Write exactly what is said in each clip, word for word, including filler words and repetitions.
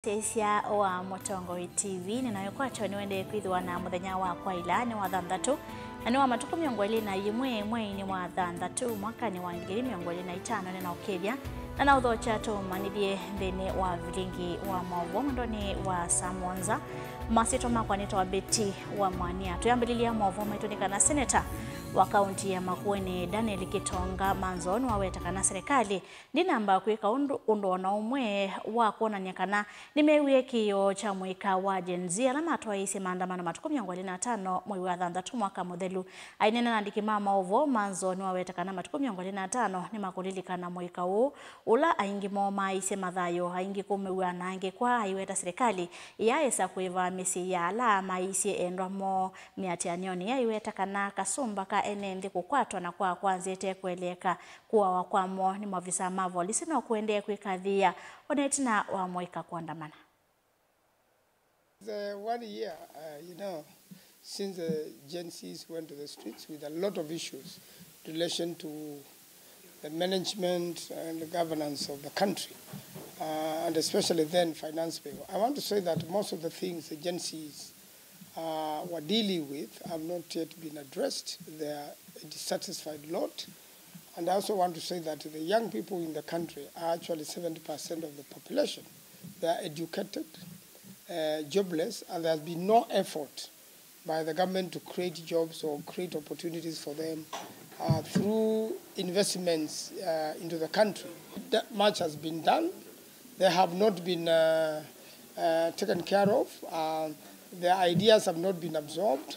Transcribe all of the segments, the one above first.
Sisya wa Mũtongoi T V, nĩnaĩkwatyo nĩwendee kwĩthĩwa na mũthenya wa kwaĩla nĩ wa thanthatũ, na nĩ wa matukũ mĩongo ĩlĩ na yĩmwe mweinĩ wa thanthatũ mwakanĩ wa ngili ilĩ mĩongo ĩlĩ na itano. Nĩnaũkĩthya na naũthokya tũmanyĩthye nthĩnĩ wa vilingi wa maũvoo mwendonĩ wa saa mũonza. Masyĩtwa makwa nĩtawa Betty wa Mwania. Twĩambĩlĩlya maũvoo maitũ nĩ kana seneta wa kaunti ya Makueni, Daniel Kitonga Manzo, nĩwaweta kana serikali ndĩnamba kwĩka ũndũ, ũndũ o na ũmwe wa kwonany'a kana nĩmeewie kĩĩo kya mũika wa Gen Z ala matwaĩĩsye maandamano matukũ mĩongo ĩlĩ na atano mwei wa thanthatũ mwaka mũthelu. Aineena na andĩki ma maũvoo, Manzo nĩwaweta kana matukũ mĩongo ĩlĩ na atano nĩmakũlilikana mũika ũũ, ũla aingĩ moo maaisye mathayũ, aingĩ kũmĩw'a na angĩ kwa, aiweta serikali yaaĩsa kũĩva mĩsyĩ ya ala maaisye endwa moo mĩatĩanĩonĩ. Aiweta kana kasũmba ka ene nthĩ kũkwatwa na kwa kwanzĩte kũeleeka kũawa kwamo nĩ maovisaa ma volisi no kũendee kwĩkathĩĩa o na ĩtina wa mũika kũandamana. The one year, uh, you know, since the Gen Zs went to the streets with a lot of issues in relation to the management and the governance of the country, uh, and especially then finance bill. I want to say that most of the things the Gen Zs uh, were dealing with have not yet been addressed. They are a dissatisfied lot. And I also want to say that the young people in the country are actually seventy percent of the population. They are educated, uh, jobless, and there has been no effort by the government to create jobs or create opportunities for them, uh, through investments, uh, into the country. That much has been done. They have not been, uh, uh, taken care of. Uh, their ideas have not been absorbed.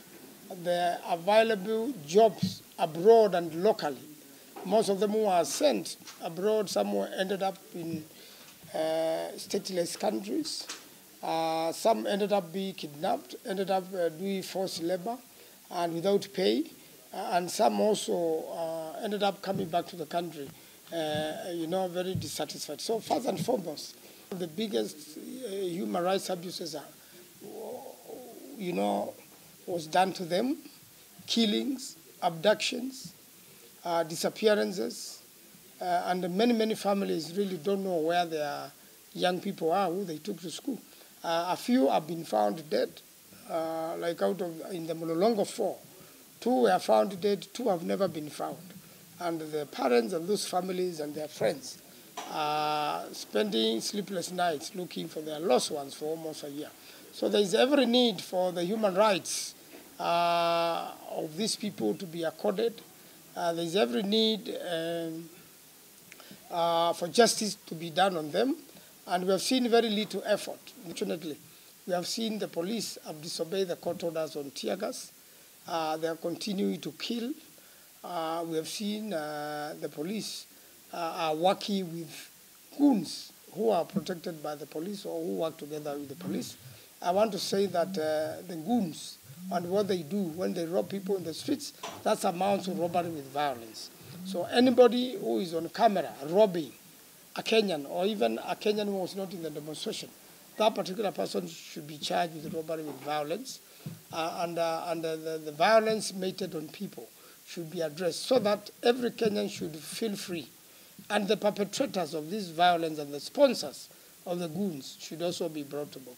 The available jobs abroad and locally, most of them who are sent abroad, some were ended up in, uh, stateless countries. Uh, some ended up being kidnapped, ended up, uh, doing forced labor and without pay. Uh, and some also, uh, ended up coming back to the country, uh, you know, very dissatisfied. So first and foremost, the biggest, uh, human rights abuses are, you know, was done to them, killings, abductions, uh, disappearances, uh, and many, many families really don't know where their young people are who they took to school. Uh, a few have been found dead, uh, like out of, in the Mlolongo four, two were found dead, two have never been found. And the parents and those families and their friends are spending sleepless nights looking for their lost ones for almost a year. So there is every need for the human rights, uh, of these people to be accorded. Uh, there is every need, um, uh, for justice to be done on them. And we have seen very little effort, unfortunately. We have seen the police have disobeyed the court orders on tear gas. Uh, they are continuing to kill. Uh, we have seen, uh, the police, uh, are working with goons who are protected by the police or who work together with the police. I want to say that, uh, the goons and what they do when they rob people in the streets, that's amounts to robbery with violence. So anybody who is on camera robbing a Kenyan or even a Kenyan who was not in the demonstration, that particular person should be charged with robbery with violence, uh, and, uh, and, uh, the, the violence meted on people should be addressed so that every Kenyan should feel free. And the perpetrators of this violence and the sponsors of the goons should also be brought to book.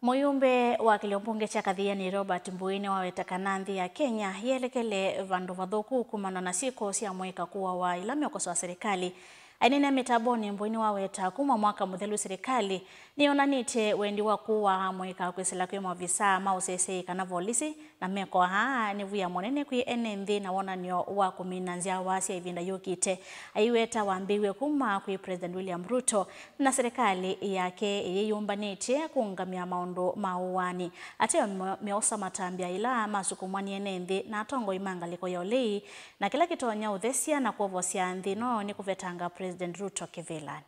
Mũyũmbe wa kĩlio mbunge kya Kathiani, Robert Mbui, nĩwaweta kana nthĩ ya Kenya yelekele vandũ vathũku kumana na syĩko sya mũika kũawa ila meũkosoa serikali. Aineena mĩtambonĩ, Mbui nĩwaweta kuma mwaka mũthelu serikali nĩyonanĩtye wendi wa kũaa mũika kwĩsĩla kwĩ maovisaa ma ũseseĩ kana volisi, na meko aa nĩ wia mũnene kwĩ ene nthĩ na wonany'o wa kũmina nzyawa sya ĩvinda yũkĩte. Aiweta wambĩĩw'e kuma kwĩ President William Ruto na serikali yake ĩyĩyũmbanĩtye kũũngamĩa maũndũ ma ũaani. Ateo me-, meosa matambya ĩla masukumwa nĩ ene nthĩ na atongoi ma ngalĩko ya ũlei, na kĩla kĩtonya ũthesya na kwovosya nthĩ ĩno nĩ kũvetanga President Ruto kĩvĩlanĩ.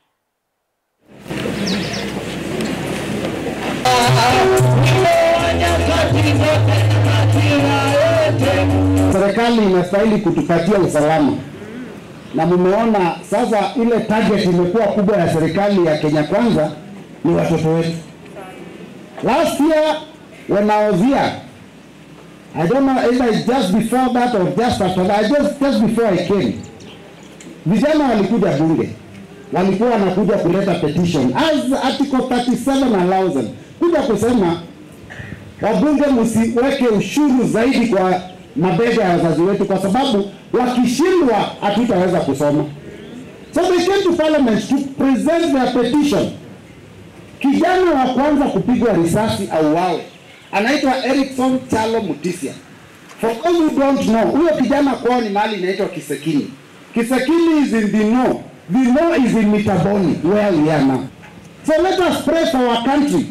Serikali inastahili kutupatia usalama. Na mumeona sasa ile target imekuwa kubwa ya serikali ya Kenya Kwanza ni watoto wetu. Last year when I was here, I don't know either it's just before that or just after that, just, just before I came, Vijana walikuja bunge, walikuwa wanakuja kuleta petition as article thirty-seven allows them, kuja kusema, "Wabunge, msiweke ushuru zaidi kwa mabega ya wazazi wetu, kwa sababu wakishindwa hatutaweza kusoma." So they came to parliament to present their petition. Kijana wa kwanza kupigwa risasi auawe anaitwa Erickson Chalo Mutisia. For those who don't know, huyo kijana kwao ni mahali inaitwa Kisekini. Kisekini is in Dino. Dino is in Mitaboni, where we are now. So let us pray for our country.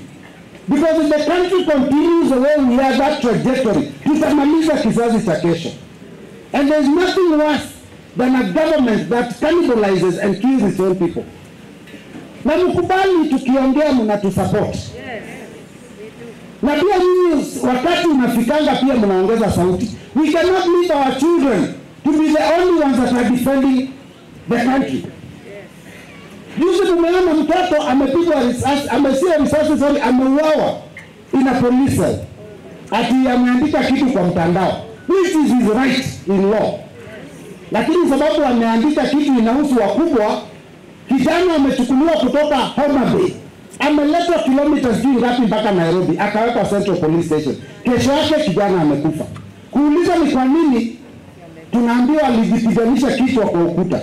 Because if the country continues the way we are, that trajectory, tutamaliza kizazi cha kesho. And there's nothing worse than a government that cannibalizes and kills its own people. Na mkubali tukiongea mnatusupport. Na pia nyinyi wakati unafikanga pia mnaongeza sauti. We cannot leave our children to be the only ones that are defending the country. Juzi tumeona mtoto amepigwa risasi, amesiwa risasi, sorry, ameuawa in a police cell. Ati ameandika kitu kwa mtandao, which is his right in law. Lakini sababu ameandika kitu inahusu wakubwa, kijana amechukuliwa kutoka Homa Bay, ameletwa kilomita sijui ngapi mpaka Nairobi, akawekwa Central Police Station. Kesho yake kijana amekufa. Kuuliza ni kwa nini, tunaambiwa alijipiganisha kichwa kwa ukuta.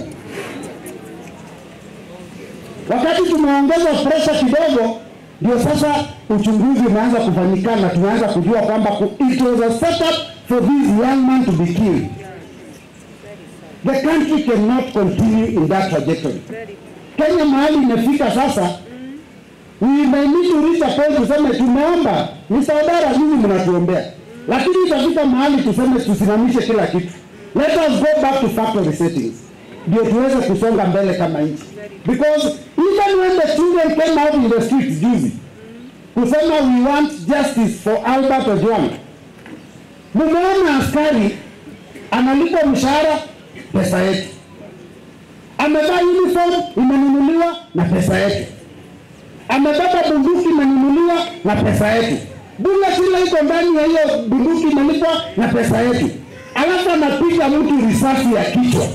Wakati tumeongeza pressure kidogo, ndio sasa uchunguzi umeanza kufanyikana, tumeanza kujua kwamba ku-, it was a setup for this young man to be killed. The country cannot continue in that trajectory. Kenya mahali imefika sasa, we may need to reach a point tuseme tumeomba, Mister Odara, nyinyi mnatuombea. Lakini itafika mahali tuseme tusimamishe kila kitu. Let us go back to factory settings. Ndio tuweze kusonga mbele kama nchi. Because even when the children came out in the streets juzi, kusema we want justice for Albert Ojwang, mumeona askari analipwa mshahara, pesa yetu. Amevaa uniform, imenunuliwa na pesa yetu. Amebeba bunduki, imenunuliwa na pesa yetu. Bullet ile iko ndani ya hiyo bunduki imelipwa na pesa yetu. Alafu anapiga mtu risasi ya kichwa.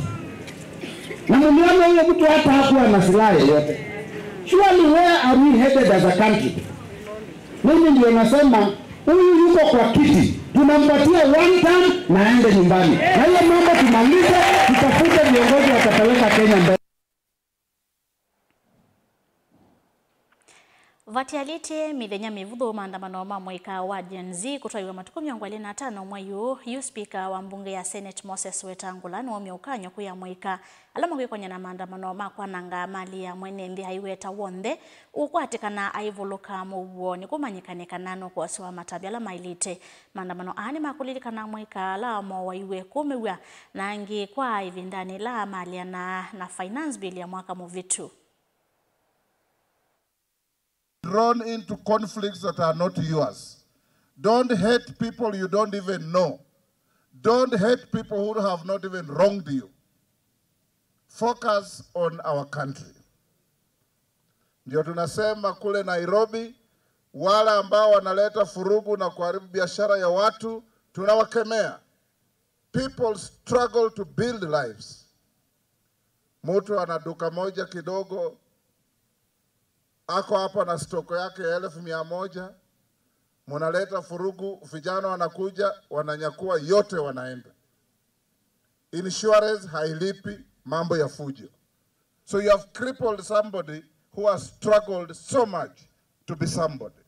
Na mliona huyo mtu hata hakuwa na silaha yoyote. Surely, where are we headed as a country? Mimi ndio nasema, huyu yuko kwa kiti, tunampatia one term na aende nyumbani. Na hiyo mambo tumalize, tutafute viongozi watapeleka Kenya mbele. Vatialĩtye mĩthenya mĩvũthũ, maandamano ma mũika wa Gen Z kũtwaiwa matukũ mĩongo ĩlĩ na atano mwei ũũ, yu spika wa mbunge ya Senate Moses Wetangula nĩwaumya ũkany'o kwĩ amũika ala makwĩkony'a na maandamano ma kwananga mali ya mwene nthĩ aiweta w'onthe ũkwatĩkana aivũlũka mũuo nĩkũmanyĩkane kana nũkũosiwa matambya ala maĩlĩte. Maandamano aa nĩmakũlilikana amũika ala mooaiwe kũmĩw'a na angĩ kwa ĩvindanĩ ĩla maaleanaa na finance bill ya mwaka mũvĩtu. Drawn into conflicts that are not yours. Don't hate people you don't even know. Don't hate people who have not even wronged you. Focus on our country. Ndio tunasema kule Nairobi, wale ambao wanaleta furugu na kuharibu biashara ya watu, tunawakemea. People struggle to build lives. Mtu ana duka moja kidogo, ako hapa na stoko yake ya elfu mia moja, munaleta furugu, vijana wanakuja, wananyakua yote, wanaenda. Insurance hailipi, mambo ya fujo. So you have crippled somebody who has struggled so much to be somebody.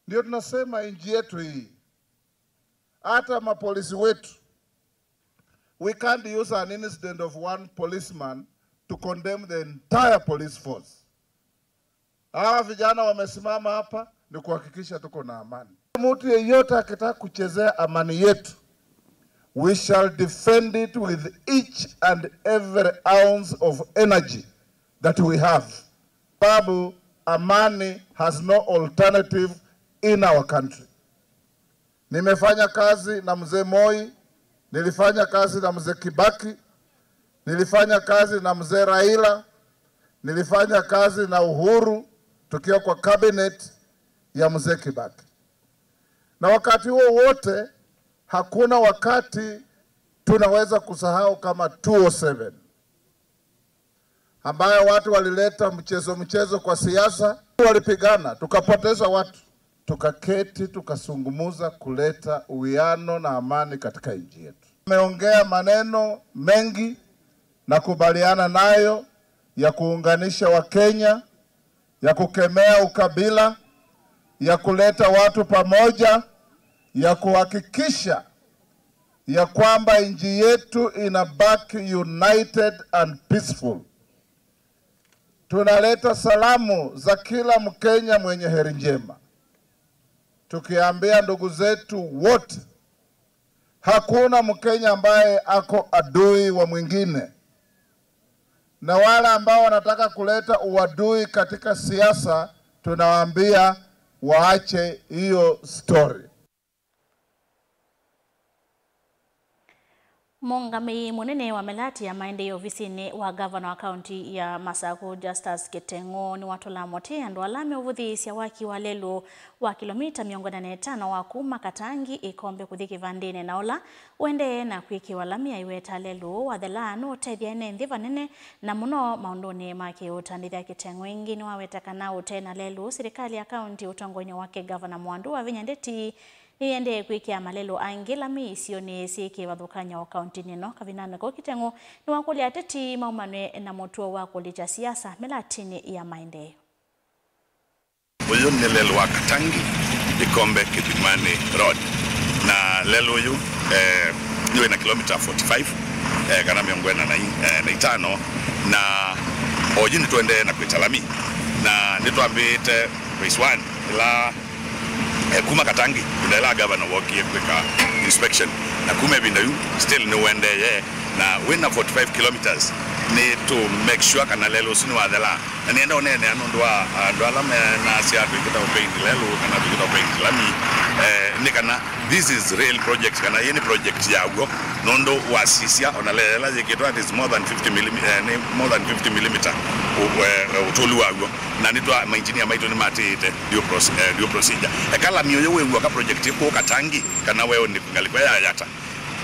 Ndio tunasema nchi yetu hii, hata mapolisi wetu, we can't use an incident of one policeman to condemn the entire police force. Hawa vijana wamesimama hapa ni kuhakikisha tuko na amani. Mtu yeyote akitaka kuchezea amani yetu, we shall defend it with each and every ounce of energy that we have. Sababu amani has no alternative in our country. Nimefanya kazi na mzee Moi, nilifanya kazi na mzee Kibaki, nilifanya kazi na mzee Raila, nilifanya kazi na Uhuru tukiwa kwa cabinet ya mzee Kibaki. Na wakati huo wote, hakuna wakati Tunaweza kusahau kama two oh seven, ambayo watu walileta mchezo mchezo kwa siasa, walipigana, tukapoteza watu, tukaketi, tukazungumza kuleta uwiano na amani katika nchi yetu. Ameongea maneno mengi, nakubaliana nayo, ya kuunganisha Wakenya, ya kukemea ukabila, ya kuleta watu pamoja, ya kuhakikisha ya kwamba nchi yetu inabaki united and peaceful. Tunaleta salamu za kila Mkenya mwenye heri njema, tukiambia ndugu zetu wote, hakuna Mkenya ambaye ako adui wa mwingine, na wale ambao wanataka kuleta uadui katika siasa, tunawaambia waache hiyo story. Mũũngamĩi mũnene wa mĩlati ya maendeeo ovisinĩ wa ngavana wa kaunti ya Masaku, Justus Kiteng'ũ, nĩwatũla mũtĩ andũ ala meũvũthĩĩsya waki wa lelũ wa kĩlomita mĩongo ĩna na ĩtano wa kuma Katangi Ĩkombe kũthi Kĩvandĩnĩ, na ũla ũendee na kwĩkĩwa lami. Aiweta lelũ ũũ wathela nũũtethya ene nthĩ vanene, na mũno maũndũnĩ ma kĩũtandĩthya. Kiteng'ũ ĩngĩ nĩwaweta kana ũte na lelũ, silikalĩ ya kaunti ũtongoinĩ wake Ngavana Mwandu Wavinya Ndeti nĩyĩendee kwĩkĩa malelũ angĩ lami isionĩ syĩ kĩvathũkany'o kauntinĩ ĩno. Kavindanĩ kau, Kiteng'ũ nĩwakũlya ateti maumanw'e na mũtuo wa kũlikya siasa mĩlatinĩ ya maendeeo. Ũyũ nĩ lelũ wa Katangi Ĩkombe Kĩthimanĩ Road, na lelũ ũyũ eh, nĩ wĩna kilomita forty-five eh, kana mĩongo ĩna na i- eh, na itano, na oyu nĩtũendee na kwĩta lami, na nĩtwambĩĩte phase one ĩla eh, kuma Katangi ĩvinda ĩla gavana wokie kwĩka inspection, na kuma ĩvinda yu still nĩũendeeye, na wĩna forty-five kilometres nĩ to make sure kana lelũ ũsu nĩwathela. Na nĩenda ũneenea nũndũ wa andũ ala menasya twĩkĩta ũpaint lelũ kana twĩkĩta ũpaint lami, eh, nĩ kana this is real project, kana yĩ nĩ project ya w'o, nũndũ wasisya ona lelũ ĩla yĩkĩtwe, it is more than fifty millime- eh, nĩ more than fifty millimeter ũ- eh, ũtũlu wa w'o. Na nĩtwa mainjinia maitũ nĩmatĩĩte due proce- eh, due procedure. Eka lami ũyũ wĩw'o ka project kũũ Katangi kana weũ nĩ ngalĩko ya Yata.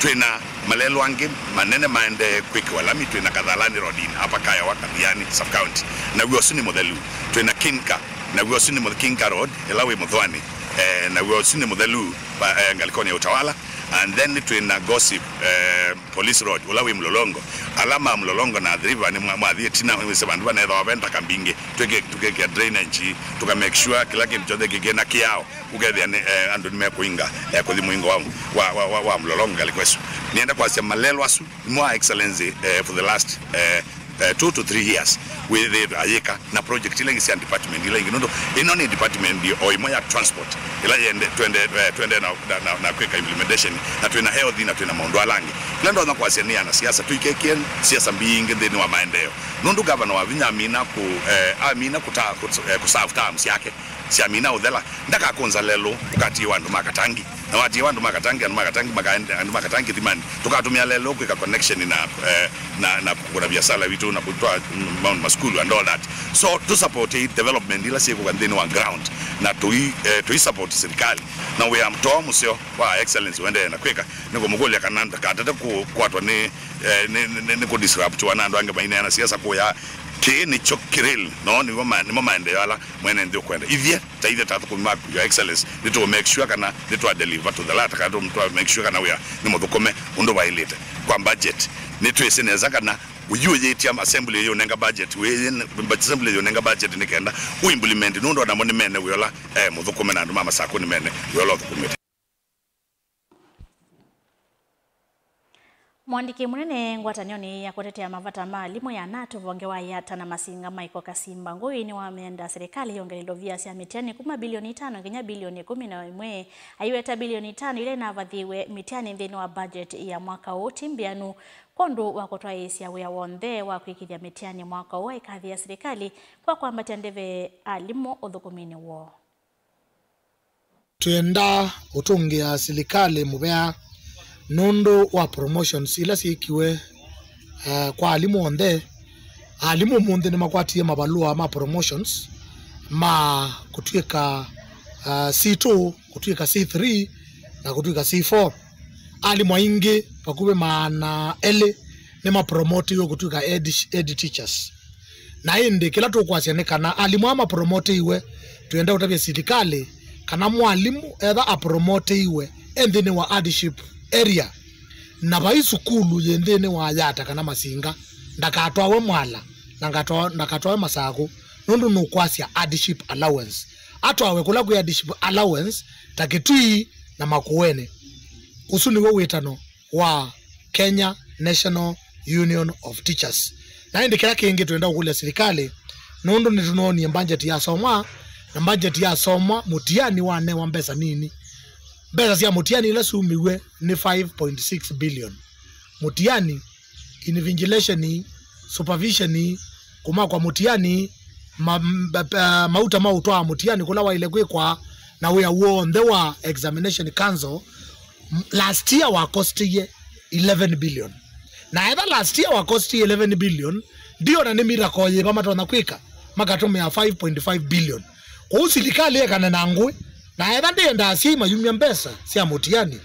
Twĩna malelũ angĩ manene maendee kwĩkĩwa lami. Twĩna Kathalani Road in Upper Kayawa, Kathiani sub county, naw'o ũsu nĩ mũthelu. Twĩna Kinka, naw'o ũsu nĩ mũth- Kinka Road ĩla wĩ Mũthũanĩ, eh, naw'o ũsu nĩ mũthelu va- eh, ngalĩkonĩ ya Utawala. And then twĩna Gossip eh, Police Road ũla wĩ Mlolongo. Ala ma Mlolongo na Athi River nĩ mwa- mwathi ĩtina, wĩsĩ vandũ vanethĩawa ve ndaka mbingĩ, tũke- tũkekĩa drainage, tũka make sure kĩla kĩndũ kyonthe kĩkĩna kĩao, ũkethĩa nĩ eh, andũ nĩmekũinga eh, kũthi mũingo wa, wa, wa, wa, wa Mlolongo ngalĩko ĩsu. Nĩenda kwasya malelũ asu nĩmo, Excellency, eh, for the last eh, eh, two to three years wĩthĩĩtwe ayĩka na project ila ingĩ sya department ila ingĩ, nũndũ ĩno nĩ department o ĩmwe ya transport ĩla yende, twende, eh, twende na, na, na, na kwĩka implementation, na twĩna health, na twĩna maũndũ ala angĩ. Kĩla ndonya kwasya nĩ anasiasa tũikekĩe siasa mbingĩ nthĩnĩ wa maendeeo, nũndũ gavana Wavinya amina kũ, eh, amina kũta, kũ, eh, kũserve term syake syamina ũthela, ndakakũnza lelũ ũkatiĩwa andũ ma Katangi. Na watiĩwa andũ ma Katangi, andũ ma Katangi makaenda, andũ ma Katangi Kĩthimanĩ. Tũkatũmĩa lelũ kwĩka connection na, eh, na, na kũkũna viasala witũ na kũtwaa maũndũ ma sukulu and all that. So tũ support development ila syĩkũka nthĩnĩ wa ground, na tũi, eh, tũi support serikali. Na wĩa mtoo mũseo wa Excellency ũendee na kwĩka nĩ kũmũkũlya kana ndakatate kũkwatwa nĩ, eh, nĩ, nĩ, nĩ, nĩ kũ disruptiwa na andũ angĩ maineana siasa kũya. Kĩĩ nĩkyo kĩrĩl, no nĩmo ma- nĩmo maendeeo ala mwene nthĩ ũkwenda. Ithyĩ ta ithe ta athũkũmi maku, Your Excellency, nĩtũ make sure kana nĩtwa deliver to the latter, kana tũ make sure kana wĩa nĩ mũthũkũme ũndũ waĩlĩte. Kwa budget, nĩtwĩsĩ nesa kana ũyũyĩtya assembly yĩũnenga budget, wĩyĩ assembly yĩũnenga budget nĩ kenda ũ implement, nũndũ onamo nĩ mene wĩa ũla eh, mũthũkũme na andũ ma Masakũ nĩ mene wĩa ũla ũthũkũmĩte. Mũandĩki mũnene ngwatanĩonĩ ya kũtetea mavata ma alimũ ya natu vonge wa Yata na Masinga, Michael Kasimba Ngũi, nĩwamenda silikalĩ yongele ilovia sya mĩtiani kuma bilioni itano nginya bilioni ĩkũmi na ĩmwe, aiweta bilioni itano ila inavathiwe mĩtiani nthĩnĩ wa budget ya mwaka ũũ ti mbĩanu kwondũ wa kũtwaĩĩsya wĩa w'onthe wa kwĩkĩthya mĩtiani mwaka ũũ, aikathĩa silikalĩ kwa kwambatya ndeve alimũ ũthũkũminĩ woo. Twĩenda ũtũngĩa silikalĩ mũvea nũndũ wa promotions ila syĩkiwe, eh, kwa alimũ onthe. Alimũ ũmũnthĩ nĩmakwatie mavalũa ma promotions ma kũtw'ĩka, eh, C two, kũtw'ĩka C three, na kũtw'ĩka C four. Alimũ aingĩ vakuvĩ maana elĩ nĩmapromotiwe kũtw'ĩka head, head teachers. Na ĩndĩ kĩla tũkwasya nĩ kana alimũ aa mapromotiwe, twĩenda ũtavya silikalĩ kana mwalimũ etha apromotiwe e nthĩnĩ wa hardship area, na vai sukulu yĩ nthĩnĩ wa Yatta kana Masinga, ndakatwawe Mwala, na ngatwa-, ndakatwawe Masakũ, nũndũ nũkwasya hardship allowance. Atwawe kũla kwĩ hardship allowance ta Kitui na Makueni. Ũsu nĩw'o wĩtano wa Kenya National Union of Teachers. Na ĩndĩ kĩla kĩngĩ twenda kũkũlya silikalĩ, nũndũ nĩtũnoonie budget yasomwa, na budget yasomwa, mũtiani wanewa mbesa nini. Mbesa sya mũtiani ila syumiw'e nĩ five point six billion. Mũtiani, invigilation, supervision, kũmakwa mũtiani, ma, ma, ma, mauta ma ũtwaa mũtiani kũla waĩle kwĩkwa, na wĩa w'onthe wa examination council, m-, last year wakostie eleven billion. Na etha last year wakostie eleven billion, ndiona nĩ miracle yĩva matonya kwĩka, makatũmĩa five point five billion. Kwoou silikalĩ ĩekane na ngũĩ, na etha ndĩenda asyai mayumya mbesa sya mũtiani,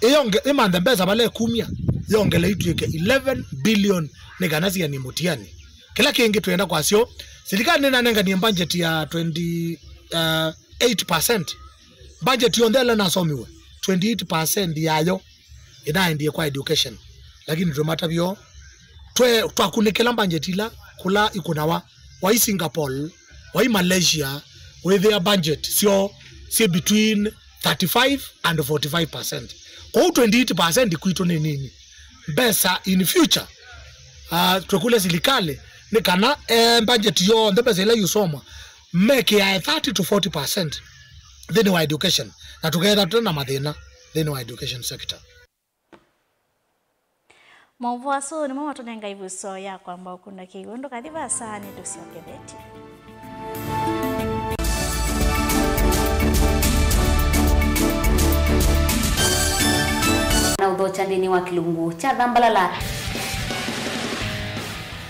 ĩyonge-, ĩmanthe mbesa vala ĩkumya, yongele itw'ĩke eleven billion nĩ kana sianie mũtiani. Kĩla kĩngĩ twenda kwasyo, silikalĩ nĩnanenganie budget ya twenty, uh, eight percent. Budget yonthe ĩla nasomiwe, twenty eight percent yayo ĩnaendie kwa education. Lakini twĩmatavyo, twe-, twakunĩkĩla budget ila kũla ikũnawa, wai Singapore, wai Malaysia, wĩthĩa budget syoo syĩ between thirty-five and forty-five percent. Kwoou twenty-eight percent kwitũ nĩ nini. Mbesa in future, uh, twĩkũlya silikalĩ nĩ kana, eh, budget yonthe mbesa ila yusomwa, mekĩae thirty to forty percent nthĩnĩ wa education, na tũkeetha tũte na mathĩna nthĩnĩ wa education sector. Maũvoo asu nĩmo matũnenga ĩvuso ya kwamba ũkunda kĩw'ũ. Ndũkathi vaasa, nĩtũsyokethetye. Na ũthokya nthĩnĩ wa kĩlungu kya Thambalala.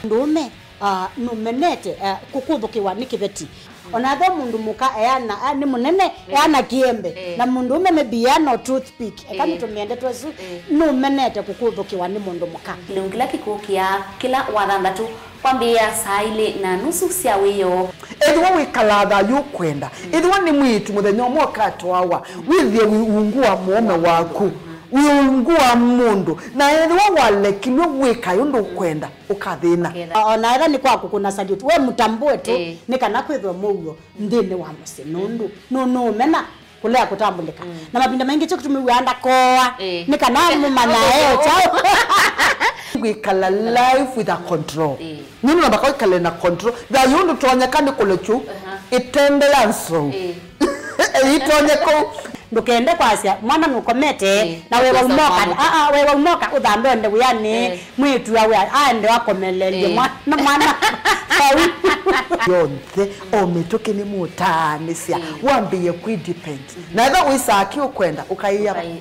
Mũndũũme, ah, nũmenete, ah, kũkũthũkĩwa nĩ kĩveti. Ona ethĩwa mũndũ mũka eana, ah, nĩ mũnene, eh, eana kĩembe. Eh. Na mũndũũme maybe eana o toothpick. Eka, eh, nĩtũmĩe ndeto ĩsu, eh, nũmenete kũkũthũkĩwa nĩ mũndũ mũka. Kĩlungu kĩla kĩkũkĩa kĩla Wathanthatũ kwambĩĩa saa ilĩ na nusu sya wĩoo. Ethĩwa wĩkalaa thayũ ũkwenda, ethĩwa nĩ mwĩĩtu mũthenya ũmwe ũkatwawa, wĩthĩe wĩ ungu wa mũũme waku, wĩ ungu wa mũndũ, na ethĩwa walekilw'e wĩkae ũndũ ũkwenda, ũkathĩna. Ũkethĩa. O-, ona etha nĩ kwa kũkũna salute, we mũtambũe tu, ĩĩ, nĩ kana kwĩthwe mũuo nthĩnĩ wa mũsyĩ, nũndũ nũ-, nũũmena kũlea kũtambũlĩka. Mm. Na mavinda maingĩ kyo kĩtumi wĩaa ndakooa, ĩĩ, nĩ kana mũmanya e kyaũ. Wĩkala life with a control. Ĩĩ. Nũndũ nambaka wĩkale na control. Thayũ ndũtonyeka nĩ kũlekyu, aha, ĩtende ya nzou. Ĩĩ. Ĩitonye kũu. Ndũkende kwasya mwana nũkomete, ĩĩ, na wewa ũkosa umoka, mwana. Aa, wewa umoka ũthambe ende wĩanĩ, ĩĩ, mwĩĩtu awe aende akomelelye, ĩĩ, mwana, mwana. Vau. Yonthe, o mĩtũkĩ nĩ mũtaanĩsya, ĩĩ, wambĩĩe kwĩ depend. Mhm. Na etha wĩsaa kĩ ũkwenda, ũkaĩa. Ũkaĩ-, ĩĩ.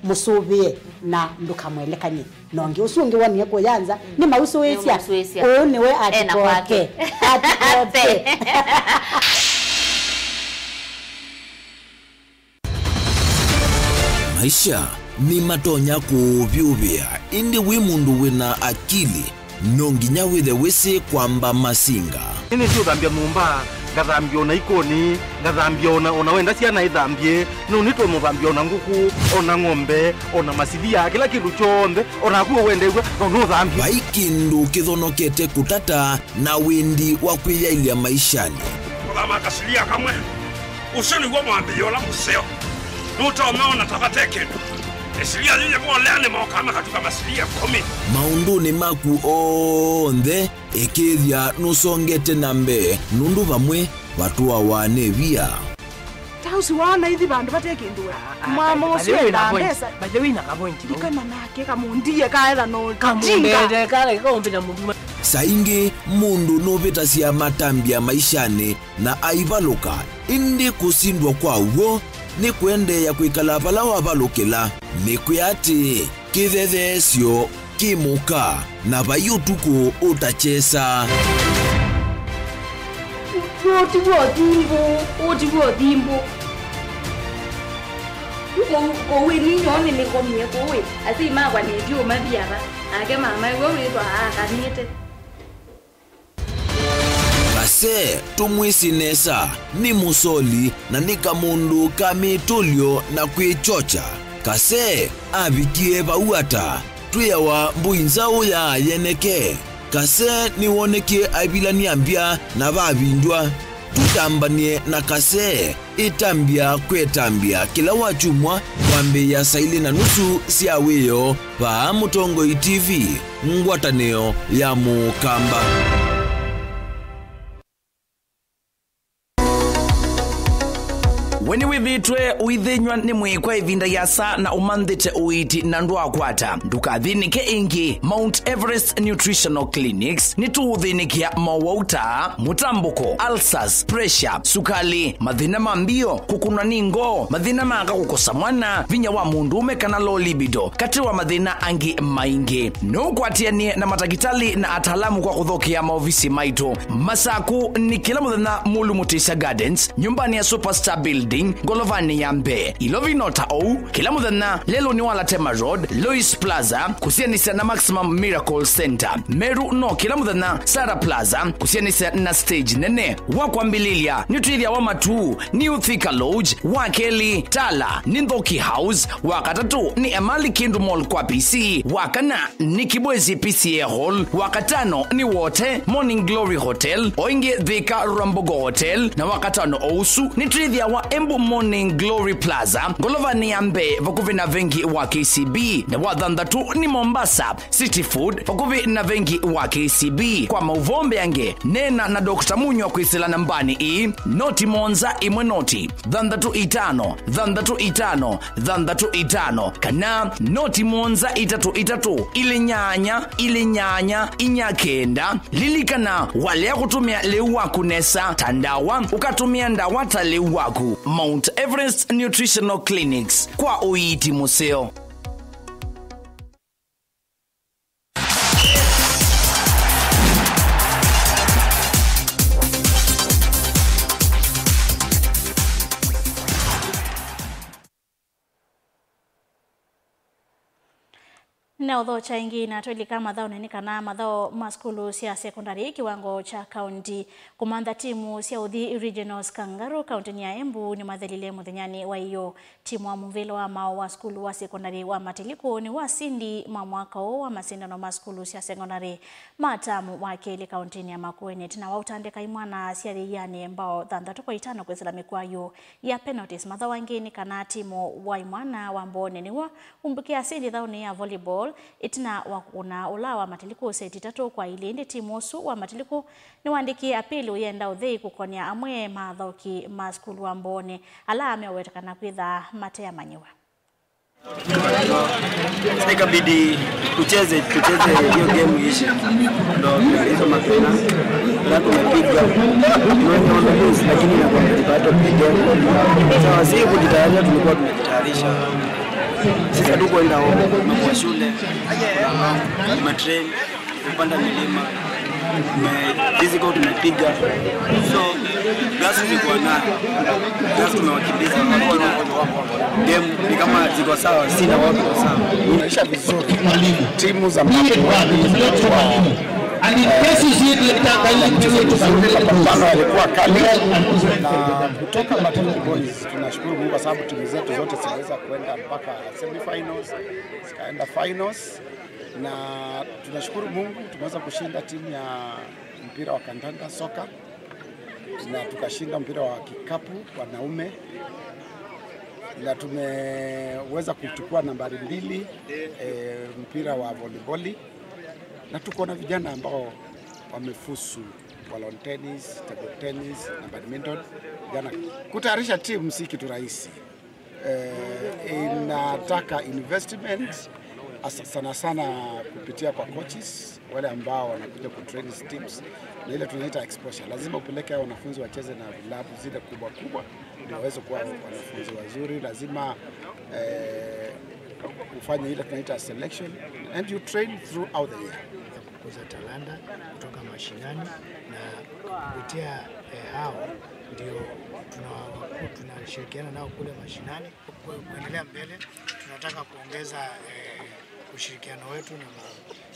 Mũsũvĩe na ndũkamwelekany'e. Na ũngĩ ũsu ũngĩ wonie kũya nza, mm, nĩmausũĩsya. Nĩmausũĩsya. Ũũ nĩwe ena kwake. Atikoke. Atikoke. Maisha nĩmatonya kũũvyũvĩa, ĩndĩ wĩ mũndũ wĩ na akili, no nginya wĩthe wĩsĩ kwamba masinga. Nĩnĩsĩ ũthambya nyũmba, ngathambya ona ikoni, ngathambya ona, ona wenda syana ithambye, no nĩtũmũthambya ona ngũkũ, ona ng'ombe, ona masilia, kĩla kĩndũ kyonthe, ona naku wendew'a, no nũthambye. Vai kĩndũ kĩthonokete kũtata na wendi wa kwĩyaĩlya maishanĩ. Kũthama kasilia kamwe, ũsu nĩw'o mwambĩĩo ũla mũseo. Nũtonya ona ta vate kĩndũ. Ĩsilia yĩyĩvolea nĩmokaa makatuka masilia ĩkũmi. Maũndũnĩ maku onthe, ĩkĩĩthya nũsongete na mbee, nũndũ vamwe vatũawa nĩ via. Ta ũsu waona ithi vandũ vate kĩndũ we. Ah, ah, mama by the ũsu way, ena wĩna point. Mbesa. By the way, wĩna ka point. Ndikana nake kamũndie kaetha no kamũndete, kale kaũmbĩta mũndũ. Saa ingĩ mũndũ nũvĩtasya matambya maishanĩ na aivalũka, ĩndĩ kũsindwa kwa w'o nĩ kũendeea kwĩkala vala wavalũkĩla. Nĩkwĩa atĩ kĩthetheesyo kĩ mũka, na vai ũtukũ ũtakyesa. Ũũ ti w'o thimbũ, ũũ ti w'o thimbũ. Kũu, kũu ĩni nyoo nĩnĩkomie kũu ĩ, asyai makwa nĩvyũ mathi ava, nake mamae we wĩthwa aakanĩte. Kase tũmwĩsĩ nesa, nĩ mũsoli na nĩ kamũndũ ka mĩtũlyo na kwĩkyokya. Kase avikie vau ata? Twĩawa mbũi nzaũ ya yeneke. Kase nĩwonekie aivilany'a mbya na vavindwa. Tũtambany'e na Kase ĩtambya kwetambya kĩla wakyumwa kwambĩĩa saa ilĩ na nusu sya wĩoo vaa Mũtongoi T V, ngwatanĩo ya Mũkamba. We nĩwĩthĩĩtwe ũithĩnyw'a nĩ mwĩĩ kwa ĩvinda yĩasa na ũmanthĩte ũiiti na ndwakwata? Ndũkathĩnĩke ĩngĩ. Mount Everest Nutritional Clinics nĩtũũthĩnĩkĩa mowau ta mũtambũko, ulcers, pressure, sukali, mathĩna ma mbio, kũkũnwa nĩ ngoo, mathĩna ma aka kũkosa mwana, vinya wa mũndũũme kana low libido, katĩ wa mathĩna angĩ maingĩ. No ũkwatĩanĩe na matakĩtalĩ na ataalamu kwa kũthokea maovisi maitũ. Masaku nĩ kĩla mũthenya Mulu Mutisya Gardens, nyũmbanĩ ya Superstar Building, ngolovanĩ ya mbee. Ilovi no ta ũu, kĩla mũthenya lelũnĩ wa Latema Road, Lois Plaza, kũsianĩsya na Maximum Miracle Center. Meru no kĩla mũthenya Sara Plaza, kũsianĩsya na stage nene. Wa kwambĩlĩlya, nĩtwĩthĩawa Matuu, New Thika Lodge, wa kelĩ, Tala, nĩ Nthoki House, wa katatũ, nĩ Emali Kindu Mall kwa P C, wa kana, nĩ Kibwezi P C A Hall, wa katano, nĩ Wote, Morning Glory Hotel, o ĩngĩ Thika Rwambogo Hotel, na wa katano o ũsu, nĩtwĩthĩawa Embu Morning Glory Plaza, ngolovanĩ ya mbee, vakuvĩ na vengi wa K C B, na wa thanthatũ, nĩ Mombasa, City Food, vakuvĩ na vengi wa K C B. Kwa maũvoo mbeange, neena na Doctor Munywa kwĩsĩla nambanĩ ĩĩ, noti mũonza ĩmwe noti, thanthatũ itano, thanthatũ itano, thanthatũ itano, kana noti mũonza itatũ itatũ, ilĩ nyanya, ilĩ nyanya, inya kenda. Lilikana, walea kũtũmĩa lĩu waku nesa ta ndawa, ũkatũmĩa ndawa ta lĩu waku. Mount Everest Nutritional Clinics, kwa ũiiti mũseo. Na ũthokya ĩngĩ na twĩlika mathaũnĩ nĩ kana mathaũ ma sukulu sya sekondalĩ kĩwango kya kaunti kũmantha timu sya ũthi Regionals Kangaroo kauntinĩ ya Embu nĩmathelile mũthenyanĩ wa ĩyoo. Timu wa mũvĩla wa maũ wa sukulu wa sekondalĩ wa Matiliku nĩwasindi ma mwaka ũũ wa masindano ma sukulu sya sekondalĩ ma tamu wa kelĩ kauntinĩ ya Makueni, ĩtina wa ũtandĩka imwana sya yĩanĩ mbao thanthatũ kwa itano kwĩsĩla mĩkwayũ ya penalties. Mathaũ angĩ nĩ kana timu wa imwana wa Mbooni nĩw'o umbũkĩa asindi thaũnĩ ya volleyball ĩtina wa kũkũna ũla wa Matiliku seti itatũ kwa ilĩ. Ĩndĩ timu ũsu wa Matiliku nĩwaandĩkie apili ũyenda ũthei kũkonea amwe ma athaũki ma sukulu wa Mbooni ala meũwetekana kwĩtha mateamanyĩw'a. Sasa ikabidi tucheze, tucheze hiyo game iishe. Ndo hizo mapena. Na tumepiga. Tumeona lose, lakini inakuwa ni part of the game. Sawa, si kujitayarisha, tulikuwa tumejitayarisha. Sisi hatukwenda home, tumekuwa shule. Tumetrain. Kupanda milima, tume-, physical tumepiga. So, gas tulikuwa nayo. Gas tumewakimbiza, lakini game ni kama ziko sawa, sina wao tuko sawa. Inaisha vizuri. Timu za Makueni zimekuwa, eh, mchezo mzuri, mapambano yalikuwa kali. Na kutoka Matiliku Boys, tunashukuru Mungu kwa sababu timu zetu zote ziliweza kuenda mpaka semifinals, zikaenda finals. Na tunashukuru Mungu, tumeweza kushinda timu ya mpira wa kandanda, soka, na tukashinda mpira wa kikapu wanaume, na tumeweza kuchukua nambari mbili, eh, mpira wa voliboli, na tuko na vijana ambao wamefusu kwa lawn tennis, table tennis na badminton. Vijana, kutayarisha timu si kitu rahisi. Eh, inataka investment, asa-, sana sana kupitia kwa coaches, wale ambao wanakuja kutrain hizi teams, na ile tunaita exposure. Lazima upeleke hao wanafunzi wacheze na vilabu zile kubwa kubwa, ndio waweze kuwa wanafunzi wazuri. Lazima, eh, ufanye ile tunaita selection, and you train throughout the year. za talanta kutoka mashinani, na kupitia eh, hao ndio tuna- tunashirikiana nao kule mashinani. Ku- kuendelea mbele, tunataka kuongeza eh, ushirikiano wetu na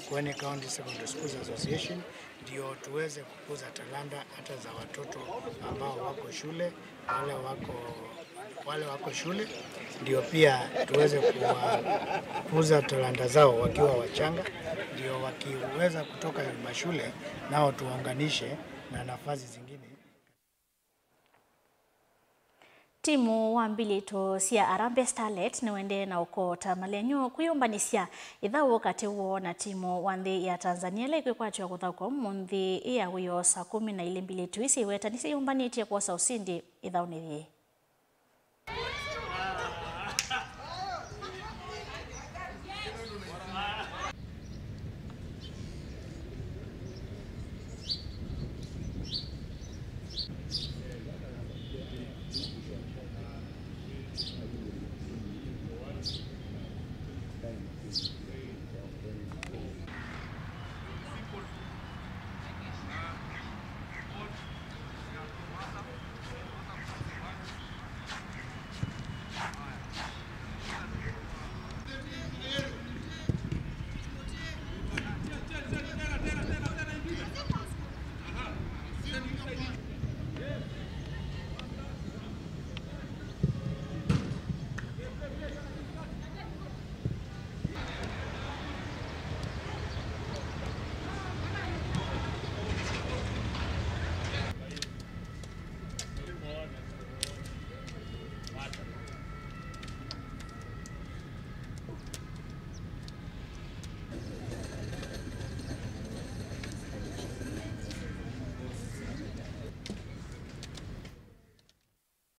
Makueni County Secondary Schools Association ndio tuweze kukuza talanta hata za watoto ambao wako shule, wale wako wale wako shule, ndio pia tuweze kuwakuza talanta zao wakiwa wachanga, ndio wakiweza kutoka mashule nao tuwaunganishe na nafasi zingine. Timu wa mbilĩto sya Harambee Starlet nĩũendee na ũkoota malenyo kwĩyũmbanĩsya ĩthaũ katĩ woo na timu wa nthĩ ya Tanzania, ĩla ĩkwĩkwatw'a kũthaũkwa ũmũnthĩ ya wĩoo saa kũmi na ilĩ. Mbilĩto ii syaiweta nĩsyĩyũmbanĩtye kwosa ũsindi ĩthaũnĩ yĩĩ.